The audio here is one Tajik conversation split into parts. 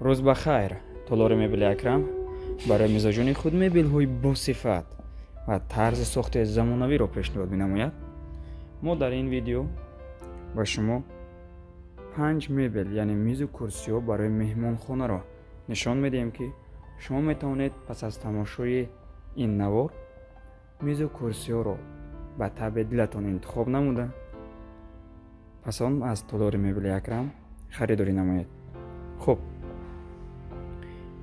Рӯз ба хайр! Толори мебели Акрам барои мизоҷони худ мебелҳои босифат ва тарзи сохти замонавиро пешниҳод менамояд. Мо дар ин видео ба шумо 5 мебел, яъне мизу курсиҳо барои меҳмонхонаро нишон медиҳем, ки шумо метавонед пас аз тамошои ин навор мизу курсиҳоро ба табъи дилатон интихоб намуда, пас он аз толори мебели Акрам харидорӣ намоед. Хуб,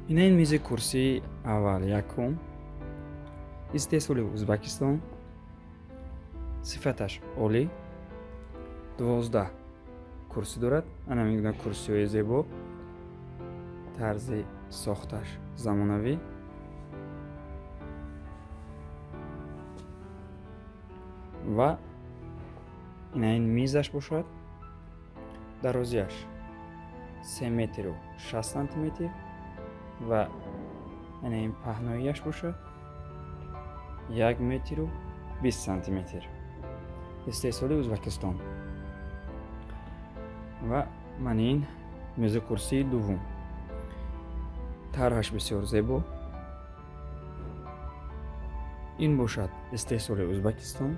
ина ин мизи курсии аввал, якум, истеҳсоли Ӯзбакистон, сифаташ олӣ, 12 курсӣ дорад. Ана мегӯям, курсиҳои зебо, тарзи сохташ замонавӣ. Ва ина ин мизаш бошад, дарозиаш се метру 60 сантиметр ва ина ин паҳноияш бошад 1 метру 20 сантиметр. Истеҳсоли Ӯзбакистон. Ва ман ин мизу курсии дуввум, тарҳаш бисёр зебо. Ин бошад истеҳсоли Ӯзбакистон,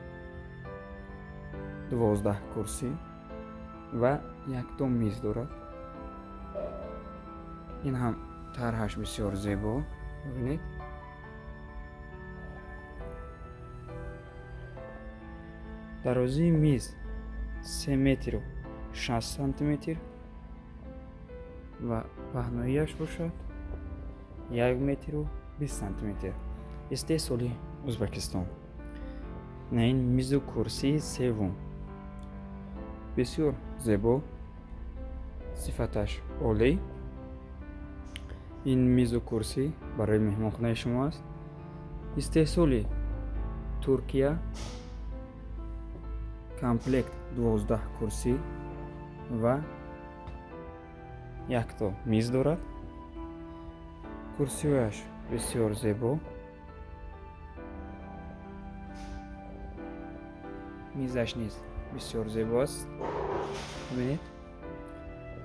12 курсӣ ва якто миз дорад. Ин ҳам тарҳаш бисёр зебо, бибинед. Дарозии миз 3 метру 60 сантиметр ва паҳноияш бошад 1 метру 20 сантиметр. Истеҳсоли Ӯзбакистон. На ин мизу курсии севум бисёр зебо, сифаташ олӣ. Ин мизу курсӣ барои меҳмонхонаи шумо аст. Истеҳсоли Туркия, комплект 12 курсӣ ва якто миз дорад. Курсиҳояш бисёр зебо, мизаш низ бисёр зебо аст. Бибинед,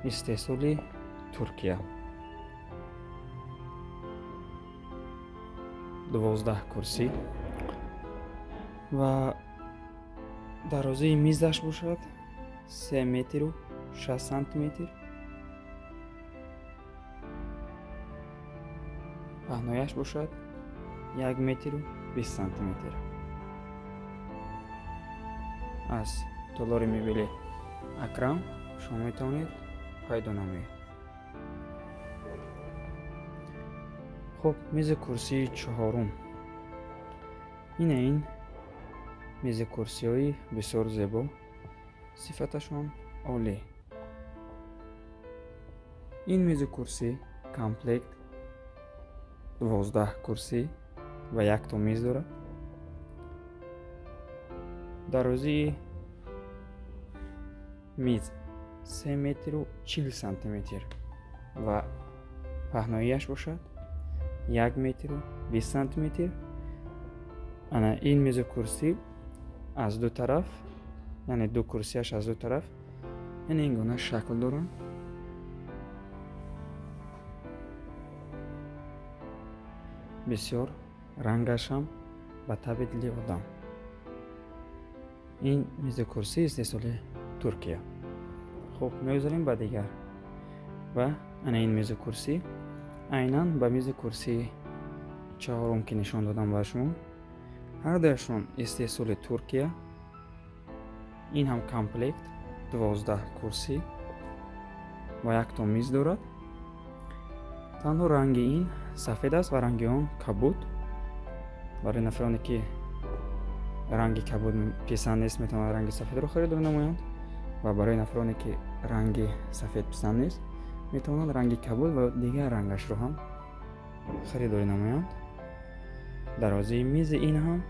истеҳсоли Туркия, 12 курсӣ ва дарозии мизаш бошад 3 метру 60 сантиметр, паҳнояш бошад 1 метру 20 сантиметр. Аз толори мебели Акрам шумо метавонед пайдо намоед. Хуб, мизи курсии чаҳорум. Ина ин мизи курсиҳои бисёр зебо, сифаташон олӣ. Ин мизи курсӣ комплект 12 курсӣ ва якто миз дорад. Дарозии миз 3 метру 40 сантиметр ва паҳноияш бошад 1 метру 20 сантиметр. Ана ин мизу курсӣ аз ду тараф, яъне ду курсияш аз ду тараф, яъне ин гуна шакл доранд. Бисёр рангашам ба табъи дили одам. Ин мизу курсӣ истеҳсоли Туркия. Хуб, мегузарем ба дигар. Ва ана ин мизу курсӣ айнан ба мизи курсии чаҳорум, ки нишон додам ба шумо, ҳардуяшон истеҳсоли Туркия. Ин ҳам комплект 12 курсӣ ва якто миз дорад. Танҳо ранги ин сафед аст ва ранги он кабуд. Барои нафароне, ки ранги кабуд писанд нест, метавонанд ранги сафедро харидорӣ намоянд ва барои нафароне, ки ранги сафед писанд нест, метавонанд ранги кабуд ва дигар рангашро ҳам харидорӣ намоянд. Дарозии мизи ин ҳам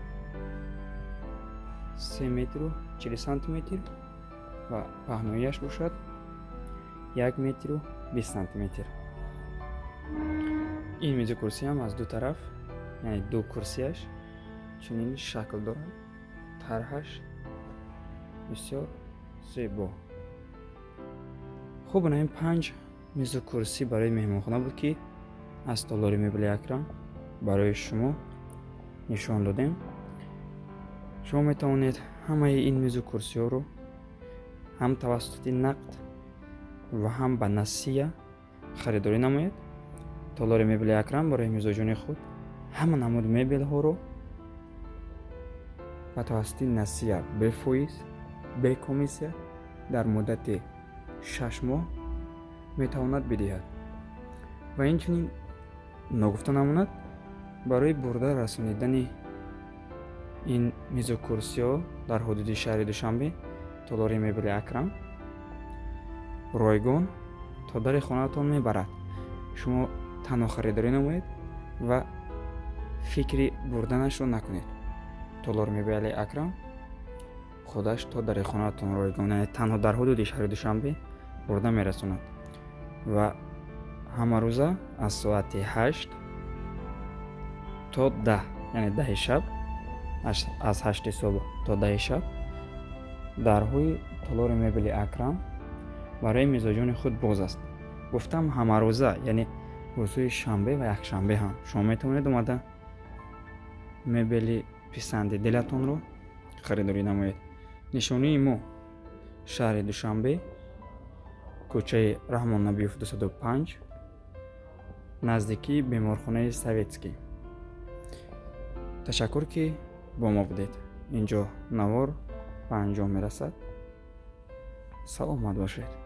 3 метру 40 сантиметр ва паҳноияш бошад 1 метру 20 сантиметр. Ин мизи курсӣ ҳам аз ду тараф, яъне ду курсияш чунин шакл дорад, тарҳаш бисёр зебо. Хуб, ана ин панҷ Мизу курсӣ барои меҳмонхона буд, ки аз толори мебели Акрам барои шумо нишон додем. Шумо метавонед ҳамаи ин мизу курсиҳоро ҳам тавассути нақд ва ҳам ба насия харидорӣ намоед. Толори мебели Акрам барои мизоҷони худ ҳама намуд мебелҳоро ба тавассути насия, бефоиз, бе комиссия, дар муддати 6 моҳ метавонад бидиҳад. Ва инчунин ногуфта намонад, барои бурда расонидани ин мизу курсиҳо дар ҳудуди шаҳри Душанбе толори мебели Акрам ройгон то дари хонаатон мебарад. Шумо танҳо харидорӣ намоед ва фикри бурданашро накунед. Толори мебели Акрам худаш то дари хонаатон ройгон, яъне танҳо дар ҳудуди шаҳри Душанбе, бурда мерасонад ва ҳамарӯза аз соати 8 то 10, яъне 10-и шаб, аз 8-и субҳ то 10-и шаб дарҳои толори мебели Акрам барои мизоҷони худ боз аст. Гуфтам ҳамарӯза, яъне рӯзҳои шанбе ва якшанбе ҳам шумо метавонед омада мебели писанди дилатонро харидорӣ намоед. Нишонии мо: шаҳри Душанбе, кӯчаи Раҳмон Набиев, 205, наздикии беморхонаи Советский. Ташаккур, ки бо мо будед. Инҷо навор ба анҷом мерасад. Саломат бошед.